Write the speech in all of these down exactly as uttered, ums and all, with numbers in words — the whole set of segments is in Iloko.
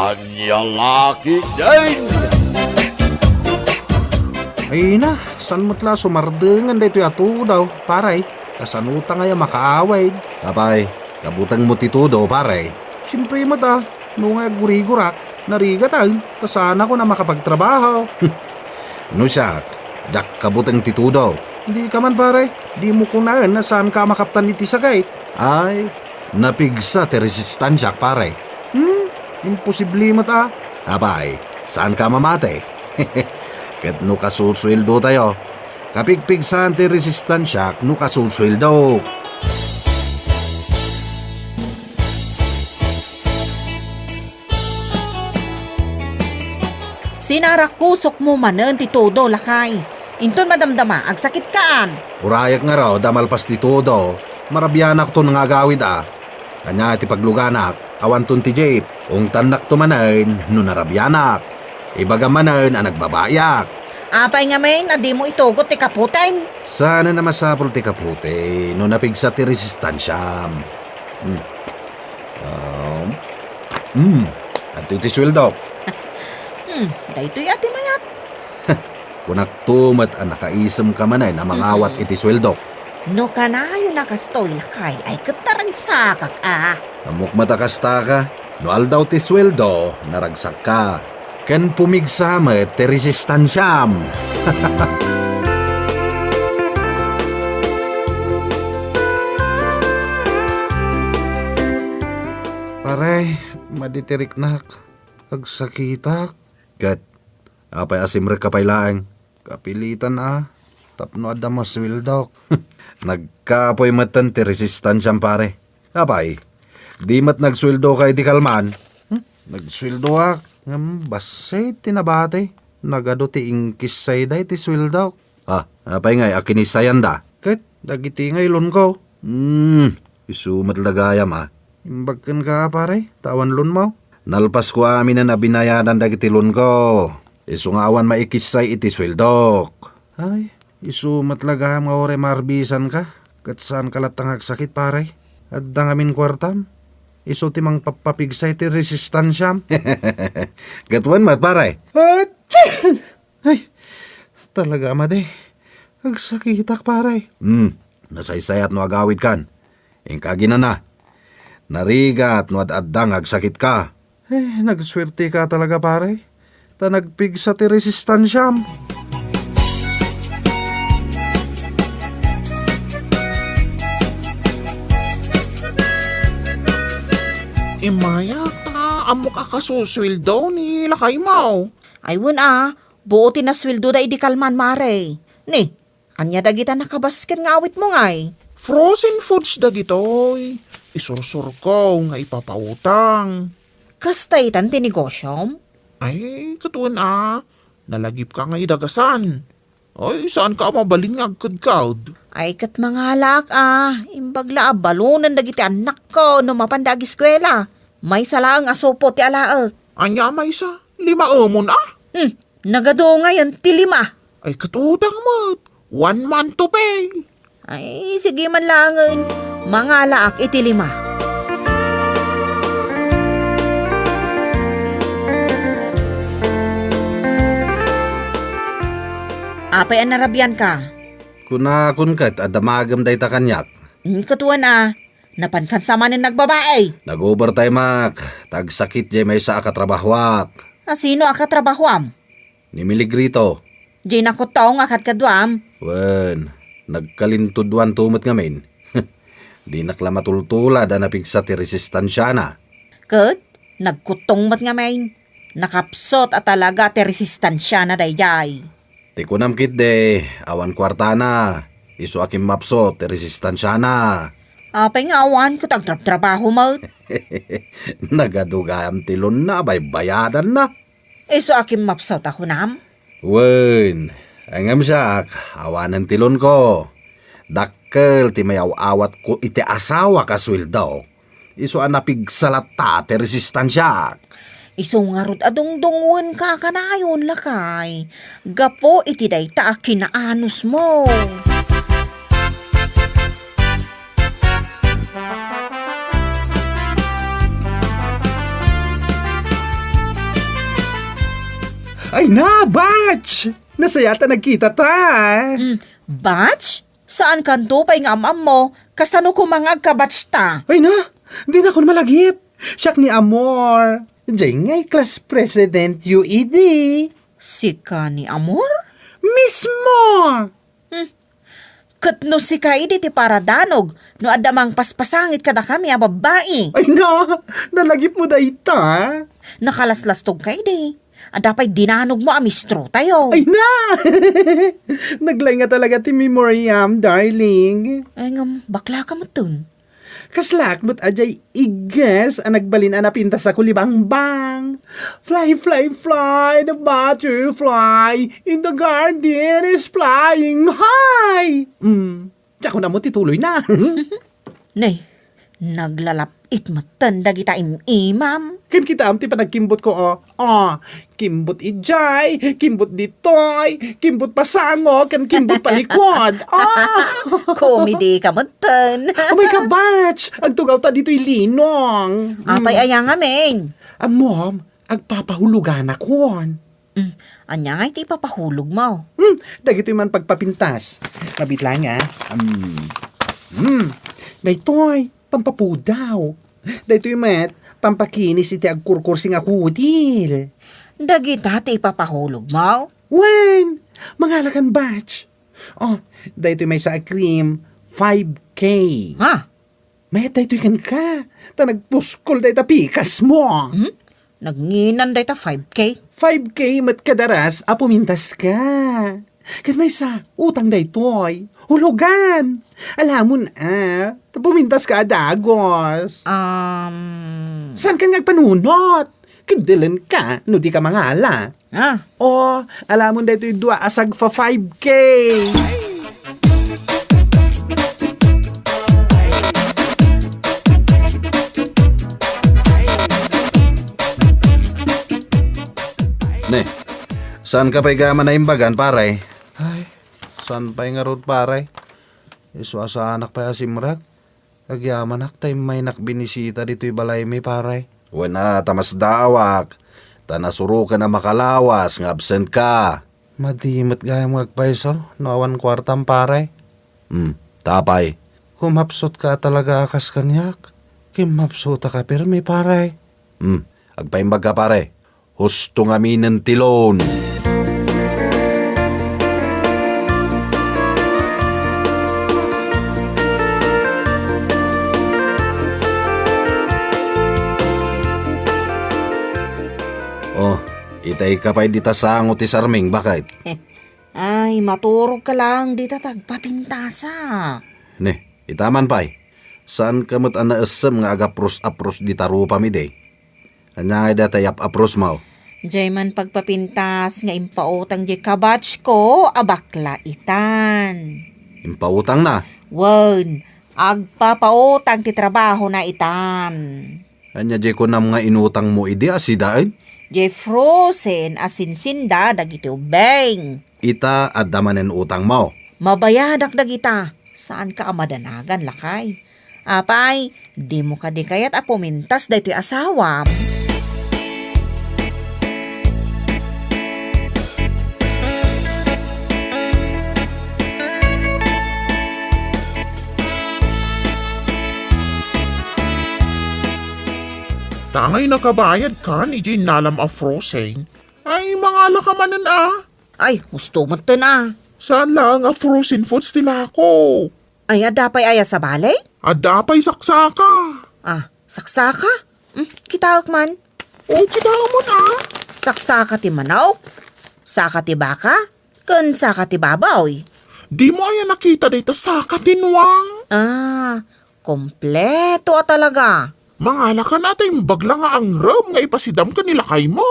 Ania la ketdin? Ay na, saan met la sumardengen daytoy a tudo, pare? Kasano ta ngay a makaawid? Apay, kabutengmo ti tudo, pare? Siempre met a, no ngay aggurigurak, narigatan, ta saanakon a makapagtrabaho. No siak, diak kabuteng ti tudo. Dika man, pare, dimo kunaen a saanka a makaptan iti sakit. Ay, napigsa ti resistansiak, pare. Hmm? Imposible met a. Apay, saanka a mamati? Ket no kasusueldotayo, kapigpigsaan ti resistansiak no kasusueldok. Sinarakusokmo manen ti tudo, lakay. Inton madamdama, agsakitkan. Urayek ngarud a malpas ti tudo, marabianakton nga agawid a. Ania ti pagluganak, awanton ti jeep. Ungtannakto manen no narabianak. Ibagam manen a nagbabaiak. Apay ngamin a dimo itugot ti kaputem? Saan a masapul ti kaputi no napigsa ti resistansiam. Hmm. Um, hmm. Adtoy ti sueldok. Hmm, daytoy a ti mayat. Kunakto met a nakaisemka manen a mangawat Mhm. iti sueldok. No kanayon a kastoy, lakay, ay ket naragsakak a. Ammok met a kastaka, no aldaw ti sueldo, naragsakka. Ken pumigsa met ti resistansiam. Pare, madi ti riknak. Agsakitak. Ket, apay a simrekka pay laeng? Kapilitan a, tapno adda masueldok. Nagkapoy metten ti resistansiam, pare. Apay, di met nagsueldoka iti kalman? Hmm? Nagsueldoak, ngem bassit ti nabati. Nagadu ti inkissayda iti sueldok. Ah, apay ngay a kinissayanda? Ket, dagiti nga ilonko. Hmm, isu met la gayam a. Imbag kenka, pare, ta awan loanmo? Nalpasko aminen a binayadan dagiti loanko. Isu nga awan maikissay iti sueldok. Ay, isu met la gayam nga uray maarbisanka, ket saanka latta nga agsakit, pare. Adda ngamin kuartam. Isu ti mangpappapigsay ti resistansiam. Ket wen met, pare. Atsi! Ay, talaga, madi. Agsakitak, pare. Hmm, nasaysayat no agawidkan. Inka aginana. Narigat no ad-adda nga agsakitka. Eh, nagsuerteka talaga, pare. Ta nagpigsa ti resistansiam. Immayak ta ammok a kasusueldo ni lakaymo. Ay, wen a, buo ti nasueldoda idi kalman, mare. Ni, ania dagita nakabasket nga awitmo ngay? Frozen foods dagitoy. Isursurko nga ipapautang. Kasta itan ti negosyom? Ay, ket wen a, nalagipka nga idagasan. Ay, saanka a mabalin nga agkedkad? Ay, ket mangalaak a, imbag la a balonen dagiti annakko no mapanda agiskuela. Maysa laeng a supo ti alaek. Ania a maysa? Limaemon a? Hmm, nagadu ngayen ti lima. Ay, ket utang met. One month to pay. Ay, sige man laengen. Mangalaak iti lima. Apay a narabianka? Kunakon ket a damagem dayta kaniak. Mm, ket wen a, napankan sa manen nagbabae. Nag-overtime ak, ta agsakit jay maysa a katrabahoak. A sino a katrabahoam? Ni Miligrito. Jay nakuttong a kadkaduam? Wen, nagkalintuduanto met ngamin. Dinak la matultulad a napigsa ti resistansiana. Ket, nagkuttong met ngamin. Nakapsut a talaga ti resistansiana daydiay. Ti kunam ketdi, awan kuartana. Isu a kimmapsut ti resistansiana. Apay nga awan ket agtrabtrabaho met? Nagadu gayam ti loanna a baybayadanna. Isu a kimmapsut a kunam? Wen, ngem siak, awanen ti loanko. Dakkel ti mayaw-awatko iti asawak a sueldo. Isu a napigsa latta ti resistansiak. Isu ngarud a dungdungngoenka a kanayon, lakay, gapu iti dayta a kinaanusmo. Ay na, batch! Nasaya ta nagkita ta. Mm, batch? Saan kanto pay nga am-ammo? Kasano koma nga agka-batch ta? Ay na, dinakon malagip. Siak ni Amor. Jay ngay class president yu idi. Sika ni Amor? Mismo! Hmm. Ket no sika idi ti paradanog, no adda mangpaspasangit kadakami a babbai. Ay na, nalagipmo dayta. Nakalaslastog ka idi. Adda pay dinanogmo a mistro tayo. Ay na! Naglay nga talaga ti memoriam, darling. Ay ngem, bakla ka metten. Kaslaak met a jay igges a nagbalin a napintas a kulibangbang. Fly, fly, fly, the butterfly in the garden is flying high. Mm. Diak unam ti tuloyna. Ne, naglalap-it metten dagita im-imam. Ken kitaem ti panagkimbutko, o. O, kimbut idiay, kimbut ditoy, kimbut pasango, ken kimbut palikod. O! Komedi ka metten. Umay ka, batch! Agtugawta ditoy linong. Apay, mm, aya ngamin? Ammom, agpapahuloganakon. Mm, ania ngay ti ipapahulogmo? Hmm, dagitoy man pagpapintas. Mabit lang, a. Hmm. Hmm. Daytoy, pampapudaw. Daytoy met, pampakinis iti agkurkursing a kutil. Dagita ti ipapahulogmo? Wen, mangalakan, batch. O, daytoy maysa a cream, five K. Ha? Mayat daytoy kenka, ta nagpuskol dayta pikasmo. Hmm? Nagnginan dayta five K? Five K met kadaras a pumintaska. Ket maysa, utang daytoy. Hulogan. Alamon a, ta pumintaska a dagos. Um. Saankan nga agpanunot? Ket dilenka no dika mangala. Ah. O, alamon daytoy dua a sagfa five K. Ne, saanka pay gayam a naimbagan, pare? Ay, saan pay ngarud, pare? Isu a saanak pay a simrek. Agyamanak ta immaynak binisita ditoy balaymi, pare. Wen a, ta masdaawak, ta nasuroken a makalawas nga absent ka. Madi met gayam nga agpayso no awan kuartam, pare. Hmm, ta apay? Kumapsutka a talaga a kas kaniak. Kimmapsutak a pirmi, pare. Hmm, agpaimbag ka, pare. Husto ngaminen ti loan. Oh, itay ka pay dita sango ti sarming, baket? Ay, maturog ka lang dita ta agpapintasak. Ne, ita man pay. Saan ka met a naessem nga agapros-apros dita rupam idi? Ania ngay dayta iyap-aprosmo? Jay man pagpapintas nga impautang jay kabatch ko a bakla itan. Impautangna? Wen, agpapautang ti trabahona itan. Ania jay kunam nga inutangmo idi a sidaen? Jay frozen a sinsinda dagiti ubbing. Ita, adda manen utangmo? Mabayadak dagita. Saanka a madanagan, lakay. Apay, dimo kadi kayat a pumintas daytoy asawam? Tangay nakabayad kan idiay nalam a frozen. Ay, mangala ka manen a. Ay, husto metten a. Saan laeng a frozen foods ti lako? Ay, adda pay aya sabali? Adda pay saksaka. Ah, saksaka? Hmm, kitaek man. O, kitaem man a. Saksaka ti manok, saka ti baka, ken saka ti baboy. Dimo aya nakita dayta saka ti nuang? Ah, kompleto a talaga. Mangala kan a ta imbag la nga angrem nga ipasidam ken ni lakaymo.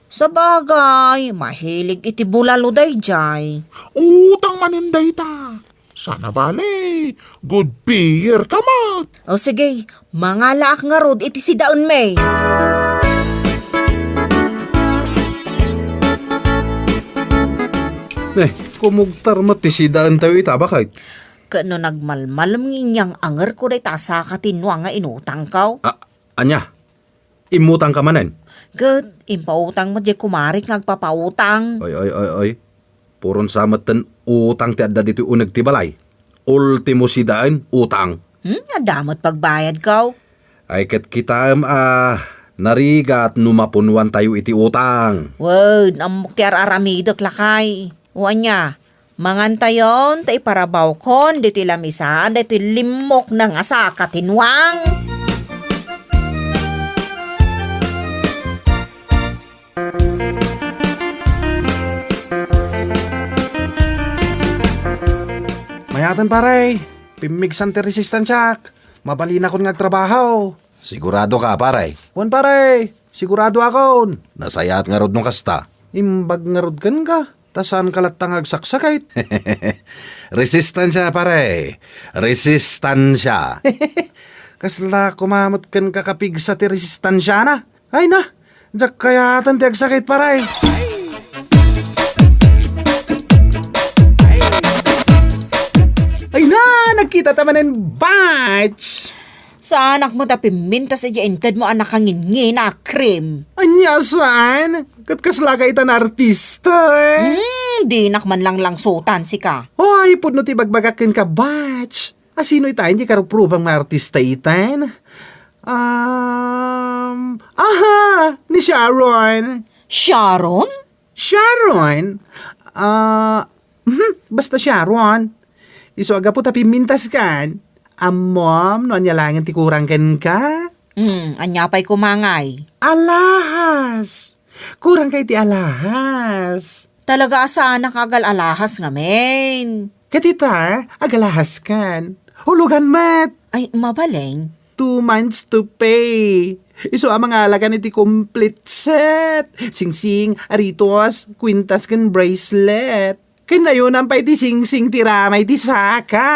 Sabagay, mahilig iti bulalo dayjay. Utang manen dayta. Sana bale, good payer ka met. O sige, mangalaak ngarud iti sidaenmi. Ne, kumugtar met ti sidaentayo ita, baket? Ket no nagmalmalem nga inyang-angerko dayta a saka ti nuang nga inutangko? A-, ania? Immutangka manen? Ket impautang met diay kumarik nga agpapautang. Oy, oy, oy, oy. Puron sa metten utang ti adda ditoy uneg ti balay. Ultimo sidaen, utang. Hmm, adda met pagbayadko. Ay, ket kitaem a narigat no mapunuantayo iti utang. Wen, ammok ti ar-aramidek, lakay. O ania, mangantayon ta iparabawkon ditoy lamisaan daytoy limmok nga saka ti nuang. Mayaten, pare. Pimmigsan ti resistansiak. Mabalinakon nga agtrabaho. Sigurado ka, pare? Wen, pare. Sigurado akon. Nasayaat ngarud no kasta. Imbag ngarud kenka. Ta saan ka latta nga agsaksakit. Resistansia, pare. Resistansia. Kasla koma met kenka kapigsa ti resistansiana. Ay na, diak kayaten ti agsakit, pare. Ay na, nagkita ta manen, batch. Saanak met a pimmintas idiay intedmo a nakanginngina a cream. Ania saan? Ket kasla ka ita nga artista, eh? Hmm, dinak man langlangsutan, sika. Oy, pudno ti ibagbagak kenka, batch. A, sino ita, diay karuprubam nga artista ita? Um, aha, ni Sharon. Sharon? Sharon? Ah, mhm, basta Sharon. Isu a gapu ta pimmintas kan. Ammom no ania laengen ti kurang kenka? Hmm, ania pay koma ngay? Alahas. Kurang ka iti alahas. Talaga a saanak nga agal-alahas ngamin. Ket ita, agalahas kan. Hulugan met. Ay, mabalin. Two months to pay. Isu a mangalakan iti complete set. Singsing, aritos, kwintas, ken bracelet. Ken nayonan pay ti singsing ti ramay ti saka.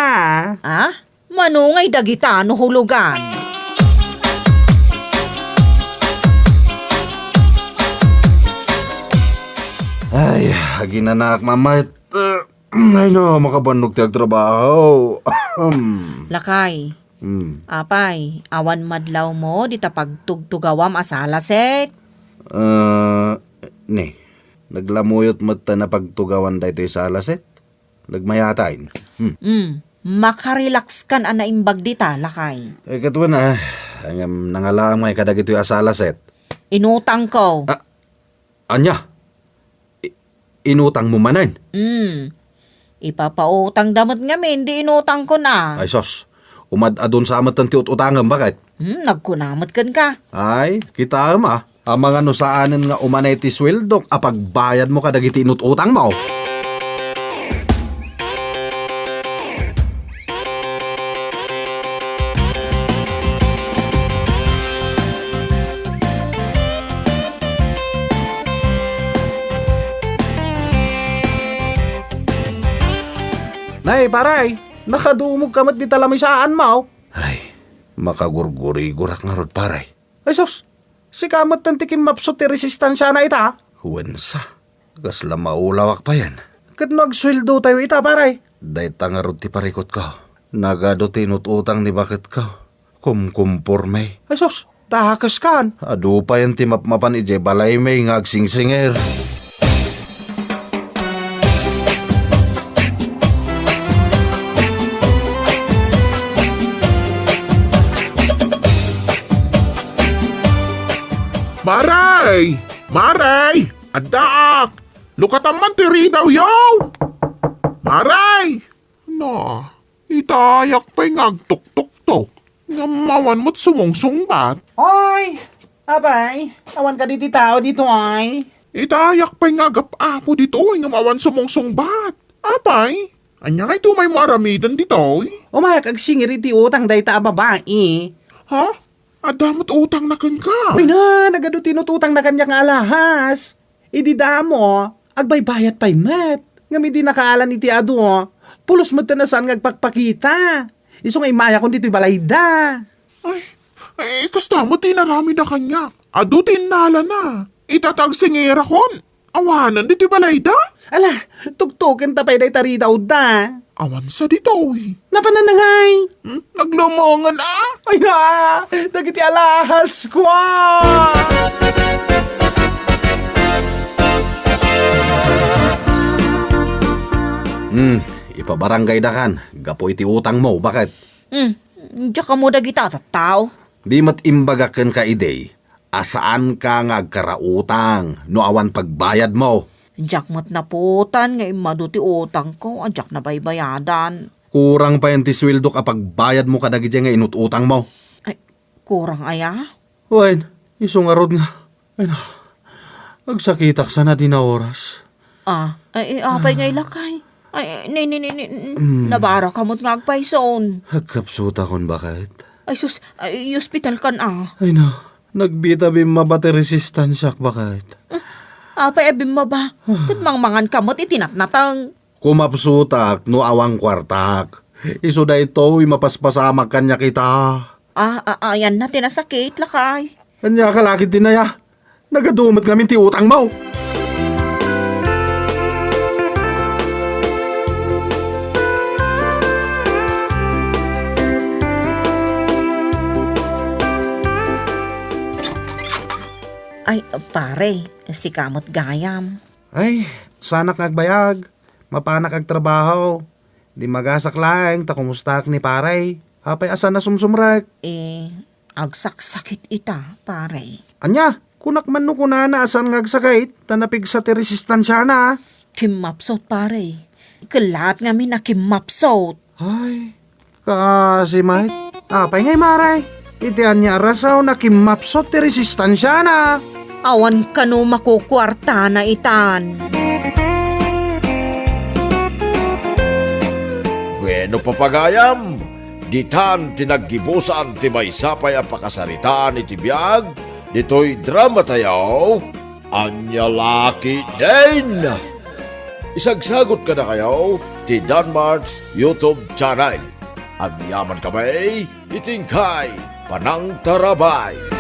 Ah? Mano ngay dagita no hulugan? Ay, aginanak, mamayat. Ay no, makabannog ti agtrabaho. Lakay, Hmm. Apay, awan madlawmo dita pagtugtugawam a salaset? Ah, ne, naglamuyot met ta napagtugawan daytoy salaset. Nagmayataen. Hmm. Hmm, makarelax kan a naimbag dita, lakay. Eh, ket wen, ah, ngem nangalaam ngay kadagitoy a salaset. Inutangko. Ah, ania? I-, inutangmo manen? Hmm. Ipapautangda met ngamin di inutangkon a. Ay sus, umad-adun sa metten ti ut-utangem, baket? Hmm, nagkuna met kenka. Ay, kitaem a. Amangan no saanen nga umanay ti sueldok a pagbayadmo kadagiti inut-utangmo. Nay, paray, nakadumog ka met dita lamisaanmo. Ay, makagurgurigorak ngarud, paray. Ay sus, sika metten ti kimmapsut ti resistansiana ita? Wen sa, kasla maulawak payen. Ket no agsueldotayo ita, paray? Dayta ngarud ti parikutko. Nagadu ti inut-utang ni baketko. Kumkumporme. Ay sus, dakes kan. Adu payen ti mapmapan idiay balaymi nga agsingsingir. Maray! Maray! Addaak! Lukatan man ti ridawyo! Maray! Na, itayak pay nga agtuktoktok. Ngem awan met sumungsungbat. Oy! Apay, awan kadi ti tao ditoy? Itayak pay nga agap-apo ditoy ngem awan sumungsungbat. Apay, ania ngay ti umaymo aramiden ditoy? Umayak agsingir iti utang dayta a babai. Ha? Adda met utangna kenka? Ay na, nagadu ti inut-utangna kaniak nga alahas. Idi damo, agbaybayat pay met. Ngem idi nakaalan iti adu, pulos met ti saan nga agpakpakita. Isu nga immayakon ditoy balayda. Ay, ay, kasta met ti inaramidna kaniak. Adu ti innalana. Ita ti agsingirakon. Awanen ditoy balayda? Ala, tuktuken ta pay dayta ridawda. Awan sa ditoy. Napanan na ngay? Hmm? Naglumongen a? Ay na, dagiti alahasko. Hmm, ipabarangaydakan gapu iti utangmo, baket? Hmm, diak ammo dagita a tattao. Di met imbagak kenka idi a saanka nga agkarautang no awan pagbayadmo. Diak met naputan nga immadu ti utangko a diak nabaybayadan. Kurang payen ti sueldok a pagbayadmo kadagiti nga inut-utangmo. Ay, kurang aya? Wen, isu ngarud nga. Ay na, agsakitak sana dina oras. Ah, ay, ay, apay nga ilakay? Ay, ni, ni, ni, ni, Mm. Nabarakam met nga agpayson. Agkapsutakon, baket? Ay, sus, ay, ospital kan, ah. Ay na, nagbita bimmaba ti resistansiak, baket? Ah, apay a bimmaba? Ket mangmangan ka met iti natnateng. Kumapsutak no awan kuartak. Isu daytoy mapaspasamak kaniak ita. Ah, ah, ayanna ti nasakit, lakay. Ania ka lakay ti naya? Nagadu met ngamin ti utangmo. Ay, pare, sika met gayam. Ay, saanak nga agbayag. Mapanak agtrabaho. Di magasak laeng ta kumustaak ni pare. Apay a saan a sumsumrek? Eh, agsaksakit ita, pare. Ania? Kunak man no kunana a saan nga agsakit ta napigsa ti resistansiana. Kimmapsot, pare. Kellaat ngamin a kimmapsot. Ay, kaasi met. Apay ngay, mare? Iti ania a rason a kimmapsot ti resistansiana? Awan kano makukuartana itan. Bueno, papagayam, ditan ti naggibusan ti maysa pay a pakasaritaan iti biag ditoy drama tayo. Ania la ketdin? Isagsagot kadakayo ti Danmart's YouTube channel. Agyamankami iti inkay panangtarabay.